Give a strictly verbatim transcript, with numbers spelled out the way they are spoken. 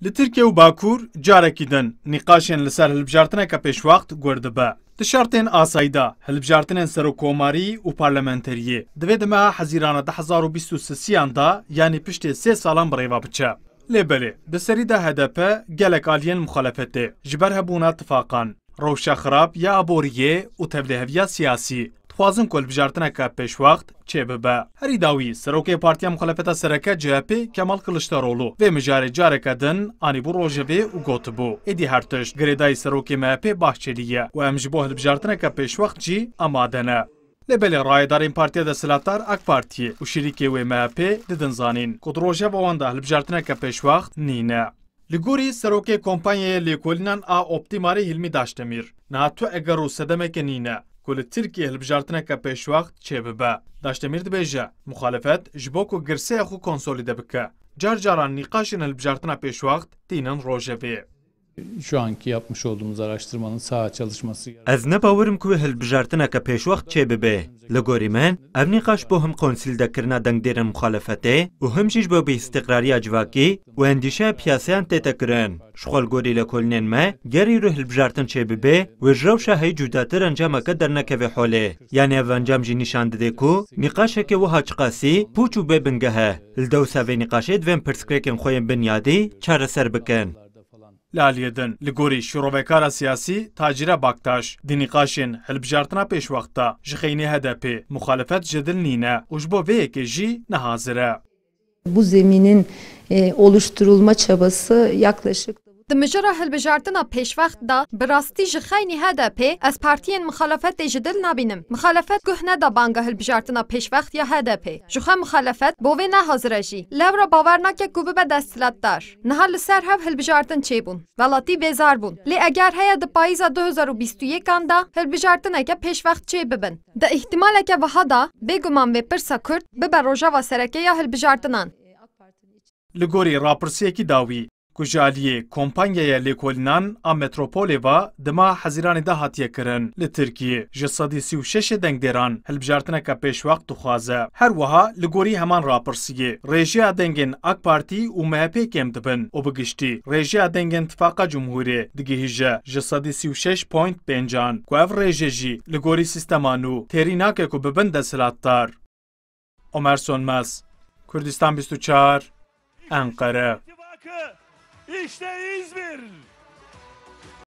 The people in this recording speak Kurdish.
Li Tirkiye û Bakur carekî din nîqaşên li ser hilbijartineke pêşwext gur dibe. Di şertên asayî de hilbijartinên serokkomarî û parlamenteriyê divê di meha Hezîrana du hezar û bîst û sisiyan de, yanî piştê sê salan bi rêve biçe. Lê belê, di serî de H D P gelek aliyên muxalefetê ji ber hebûna tifaqan, rewşa xirab ya aboriyê û tevlêheviya siyasî dixwazin ku hilbijartineke pêşwext çêbibe. Herî dawî, serokê Partiya Muxalefeta Sereke C H P Kemal Kiliçdaroglu vê mijarê careke din anîbû rojevê û gotibû, êdî her tişt girêdayî serokê M H P Bahçelî ye û em ji bo hilbijartineke pêşwext jî amade ne. Lê belê rayedarên Partiya Desthilatdar AK Partiyê û şirîkê wê M H P didin zanîn ku di rojeva wan de hilbijartineke pêşwext nîne. Li gorî serokê kompanyaya lêkolînan a Optimarê Hilmî Daşdemîr, niha tu eger û sedemeke nîne ku li Tirkiyê hilbijartineke pêşwext çêbibe. Daşdemîr dibêje, muxalefet ji bo ku girseya xwe konsolîde bike, car caran nîqaşên hilbijartina pêşwext tînin rojevê. Şu anki yapmış olduğumuz araştırmanın saha çalışması. Ez ne bawerim ku wê hilbijartineke pêşwext çêbibe. Li gorî min, ev nîqaş bo him konsîldekirina dengdêrên muxalefetê û him jî ji bo bêîstiqrariya civakî û endîşeya piyasayan tête kirin. Ji xwe li gorî lêkolînên me, ger îro hilbijartin çêbibe, wê ji rewşa heyî cudatir encameke dernekeve holê. Yanî ev encam jî nîşan dide ku nîqaşeke wiha çiqasî pûç û bê bingeh e. Li dewsa vê nîqaşê divên pirsgirêkên xwe yên binyadî çareser bikin. Li aliyê din, li gorî şîrovekara siyasî Tacîre Baktaş, di nîqaşên hilbijartina pêşwext de ji xeynî H D P muxalefet ji dil nîne û ji bo vê yekê jî ne hazir e. Bu zeminin, e, oluşturulma çabası yaklaşık Di mijara hilbijartina pêşwext de bi rastî ji xeynî H D P ez partiyên muxalefetê ji dil nabînim. Muxalefet guh neda banga hilbijartina pêşwext ya H D P. Ji xwe muxalefet bo vê ne hazir e jî. Lewra bawer nake ku bibe desthilatdar. Niha li ser hev hilbijartin çêbûn. Welatî bêzar bûn. Lê eger heye di payîza du hezar û bîst û yekan de hilbijartineke pêşwext çê bibin. Di îhtimaleke wiha de bêguman vê pirsa Kurd bibe rojeva sereke ya hilbijartinan. Li gorî rapirsiyekî dawî ku ji aliyê kompanyaya lêkolînan a Metropolê ve di meha Hezîranê de hatiye kirin, li Tirkiyê ji sedî sî û şeş dengdêran hilbijartineke pêşwext dixwaze. Her wiha li gorî heman rapirsiyê, rêjeya dengên AK Partî û M H P kêm dibin û bi giştî rêjeya dengên Tifaqa Cumhûrê digihîje ji sedî sî û şeş point pêncan, ku ev rêje jî li gorî sîstema nû têrî nake ku bibin desthilatdar. Omer Sönmez, Kurdistan bîst û çar, Enqere. İşte İzmir.